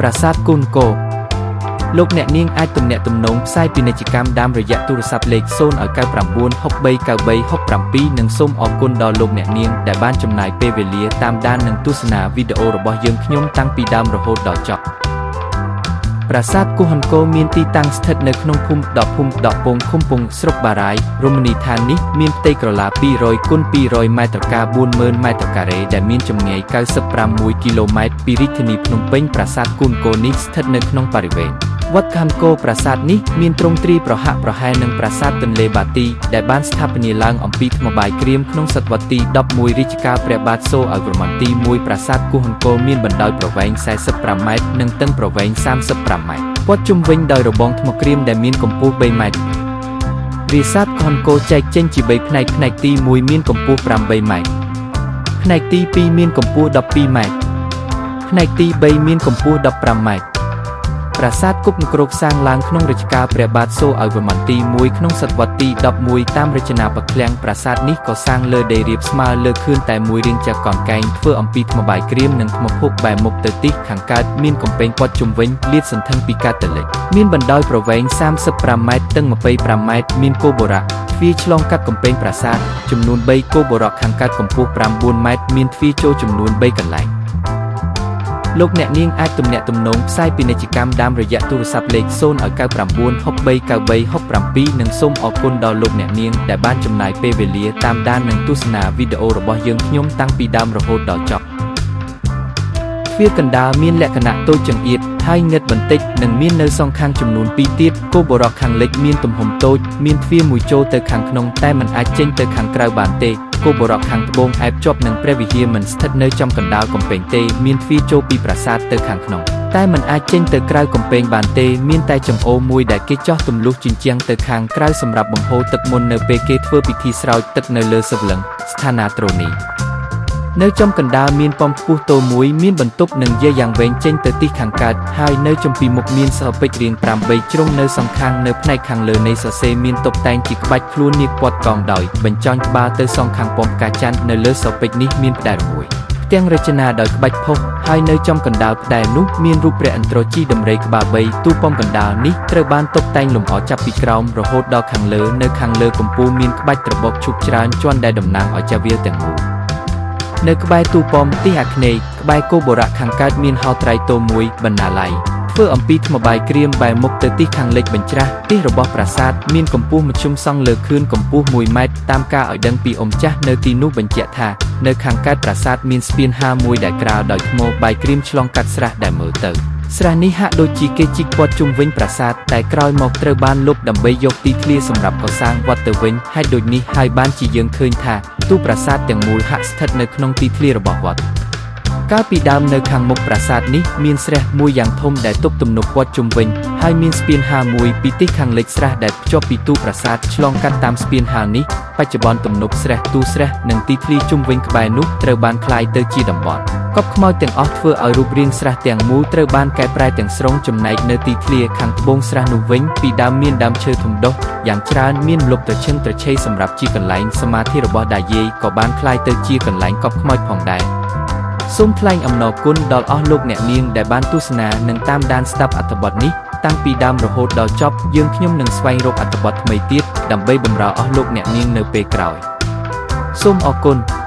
ប្រាសាទគូនកោលោកអ្នកនាងអាចទំនាក់ទំនងផ្សាយពាណិជ្ជកម្មតាមរយៈទូរស័ព្ទលេខ099 6393 67និងសូមអរគុណដល់លោកអ្នកនាងដែលបានចំណាយពេលវេលាតាមដាននិងទស្សនាវីដេអូរបស់យើងខ្ញុំតាំងពីដើមរហូតដល់ចប់ ប្រាសាទគោះអង្គរមានទីតាំងស្ថិតនៅក្នុងភូមិដកភូមិដកពងឃុំពងស្រុកបារាយរមណីយដ្ឋាននេះមានផ្ទៃក្រឡា200គុណ200ម៉ែត្រការ40000ម៉ែត្រការ៉េដែលមានចម្ងាយ96គីឡូម៉ែត្រពីរាជធានីភ្នំពេញប្រាសាទគូនកោនេះស្ថិតនៅក្នុងបរិវេណវត្តខានកោប្រាសាទនេះមានទ្រង់ទ្រាយប្រហាក់ប្រហែលនឹងប្រាសាទទន្លេបាទីដែលបានស្ថាបនាឡើងអំពីថ្មបាយក្រៀមក្នុងសតវត្សទី11រាជកាលព្រះបាទសូឲ្យវរ្ម័នទី1ប្រាសាទគោះអង្គរមានបណ្ដោយប្រវែង45ម៉ែត្រនិងតឹងប្រវែង35ម៉ែត្រព័ទ្ធជុំវិញដោយរបងថ្មក្រៀមដែលមានកម្ពស់3ម៉ែត្រប្រាសាទកនកោចែកចេញជា3ផ្នែកផ្នែកទី1មានកម្ពស់8ម៉ែត្រផ្នែកទី2មានកម្ពស់12ម៉ែត្រផ្នែកទី3មានកម្ពស់15ម៉ែត្រ ប្រាសាទគប់គ្រោកសាងឡើងក្នុងរជ្ជកាលព្រះបាទសូឲ្យវរ្ម័នទី1ក្នុងសតវត្សទី11តាមរចនាបក្លាំងប្រាសាទនេះក៏សាងលើដីរាបស្មើលើខឿនតែមួយរាងចាកនកែងធ្វើអំពីថ្មបាយក្រៀមនិងថ្មភក់បែរមុខទៅទិសខាងកើតមានកំពែងព័ទ្ធជុំវិញលាតសន្ធឹងពីកើតទៅលិចមានបណ្ដោយប្រវែង35ម៉ែត្រតឹង25ម៉ែត្រមានគោបុរៈទ្វារឆ្លងកាត់កំពែងប្រាសាទចំនួន3គោបុរៈខាងកើតកម្ពស់9ម៉ែត្រមានទ្វារចូលចំនួន3កន្លែង លោកអ្នកនាងអាចទំនាក់ទំនងផ្សាយពាណិជ្ជកម្មតាមរយៈទូរស័ព្ទលេខ099 6393 67និងសូមអរគុណដល់លោកអ្នកនាងដែលបានចំណាយពេលវេលាតាមដាននិងទស្សនាវីដេអូរបស់យើងខ្ញុំតាំងពីដើមរហូតដល់ចប់ទ្វារកណ្ដាលមានលក្ខណៈតូចចង្អៀតហើយងឹតបន្តិចនិងមាននៅសងខាងចំនួន2ទៀតគោបុរសខាងលិចមានទំហំតូចមានទ្វារមួយចូលទៅខាងក្នុងតែមិនអាចចេញទៅខាងក្រៅបានទេគោបុរសខាងត្បូងអែបជាប់នឹងព្រះវិហារមិនស្ថិតនៅចំកណ្ដាលកំពែងទេមានទ្វារចូលពីប្រាសាទទៅខាងក្នុងតែមិនអាចចេញទៅក្រៅកំពែងបានទេមានតែចង្អូរមួយដែលគេចោះទម្លុះជញ្ជាំងទៅខាងក្រៅសម្រាប់បង្ហូរទឹកមុននៅពេលគេធ្វើពិធីស្រោចទឹកនៅលើសិវលឹងស្ថានាត្រូនីនៅចំកណ្ដាលមានប៉មខ្ពស់តូមួយមានបន្ទប់និងយាយ៉ាងវែងចេញទៅទិសខាងកើតហើយនៅចំពីមុខមានសពេជ្ររាង8ជ្រុងនៅសងខាងនៅផ្នែកខាងលើនៃសរសេរមានតុបតែងជាក្បាច់ខ្លួននាគព័ទ្ធកងដោយបញ្ចោញក្បាលទៅសងខាងប៉មផ្កាច័ន្ទនៅលើសពេជ្រនេះមានផ្តែរមួយផ្ទាំងរចនាដោយក្បាច់ផុសហើយនៅចំកណ្ដាលផ្តែរនោះមានរូបព្រះឥន្ទ្រជិះដំរីក្បាល3ទូប៉មកណ្ដាលនេះត្រូវបានតុបតែងលម្អចាប់ពីក្រោមរហូតដល់ខាងលើនៅខាងលើកំពូលមានក្បាច់ត្របកឈូកច្រើនជាន់ដែលតំណាងឲ្យចាវាលទាំងមូលនៅក្បែរទូប៉មទិសអាគ្នេយ៍ក្បែរគោបុរៈខាងកើតមានហោត្រៃតូមួយបណ្ណាល័យធ្វើអំពីថ្មបាយក្រៀមបែរមុខទៅទិសខាងលិចបញ្ច្រាស់ទិសរបស់ប្រាសាទមានកម្ពស់មធ្យមសង់លើខឿនកម្ពស់1ម៉ែត្រតាមការឲ្យដឹងពីអម្ចាស់នៅទីនោះបញ្ជាក់ថានៅខាងកើតប្រាសាទមានស្ពានហាមួយដែលក្រាលដោយថ្មបាយក្រៀមឆ្លងកាត់ស្រះដែលមើលទៅស្រះនេះហាក់ដូចជាគេជីកព័ទ្ធជុំវិញប្រាសាទតែក្រោយមកត្រូវបានលុបដើម្បីយកទីធ្លាសម្រាប់កសាងវត្តទៅវិញហេតុដូចនេះហើយបានជាយើងឃើញថាទូប្រាសាទទាំងមូលហាក់ស្ថិតនៅក្នុងទីធ្លារបស់វត្តកាលពីដើមនៅខាងមុខប្រាសាទនេះមានស្រះមួយយ៉ាងធំដែលទប់ទំនប់ព័ទ្ធជុំវិញហើយមានស្ពានហាលមួយពីទិសខាងលិចស្រះដែលភ្ជាប់ពីទូប្រាសាទឆ្លងកាត់តាមស្ពានហាលនេះបច្ចុប្បន្នទំនប់ស្រះទូស្រះនិងទីធ្លាជុំវិញក្បែរនោះត្រូវបានក្លាយទៅជាតំបន់កប់ខ្មោចទាំងអស់ធ្វើឲ្យរូបរាងស្រះទាំងមូលត្រូវបានកែប្រែទាំងស្រុងចំណែកនៅទីធ្លាខាងត្បូងស្រះនោះវិញពីដើមមានដើមឈើធំដុះយ៉ាងច្រើនមានម្លប់ត្រឈឹងត្រឆេសម្រាប់ជាកន្លែងសមាធិរបស់តាយាយក៏បានក្លាយទៅជាកន្លែងកប់ខ្មោចផងដែរសូមថ្លែងអំណរគុណដល់អស់លោកអ្នកនាងដែលបានទស្សនានិងតាមដានស្ដាប់អត្ថបទនេះតាំងពីដើមរហូតដល់ចប់យើងខ្ញុំនឹងស្វែងរកអត្ថបទថ្មីទៀតដើម្បីបម្រើអស់លោកអ្នកនាងនៅពេលក្រោយសូមអរគុណ។